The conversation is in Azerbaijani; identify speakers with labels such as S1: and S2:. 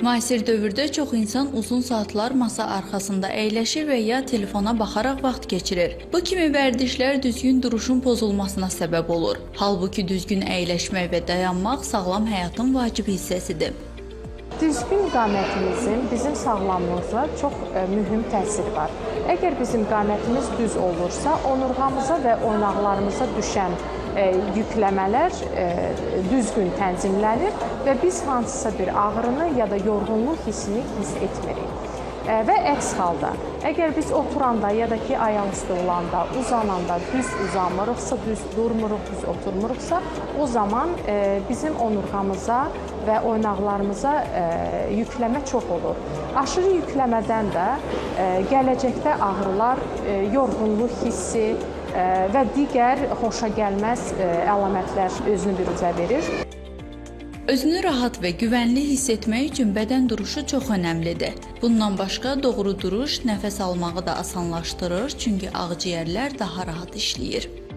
S1: Müasir dövrdə çox insan uzun saatlar masa arxasında əyləşir və ya telefona baxaraq vaxt keçirir. Bu kimi vərdişlər düzgün duruşun pozulmasına səbəb olur. Halbuki düzgün əyləşmək və dayanmaq sağlam həyatın vacib hissəsidir.
S2: Düzgün qamətimizin bizim sağlamlığımıza çox mühüm təsiri var. Əgər bizim qamətimiz düz olursa, onurğamıza və oynaqlarımıza düşən yükləmələr düzgün tənzimlənir və biz hansısa bir ağrını ya da yorğunluq hissini hiss etmirik. Və əks halda, əgər biz oturanda ya da ki, ayaqüstü olanda, uzananda düz uzanmırıqsa, düz durmuruq, düz oturmuruqsa, o zaman bizim onurğamıza və oynaqlarımıza yükləmə çox olur. Aşırı yükləmədən də gələcəkdə ağrılar, yorğunluq hissi və digər xoşagəlməz əlamətlər özünü büruzə verir.
S1: Özünü rahat və güvənli hiss etmək üçün bədən duruşu çox önəmlidir. Bundan başqa doğru duruş nəfəs almağı da asanlaşdırır, çünki ağciyərlər daha rahat işləyir.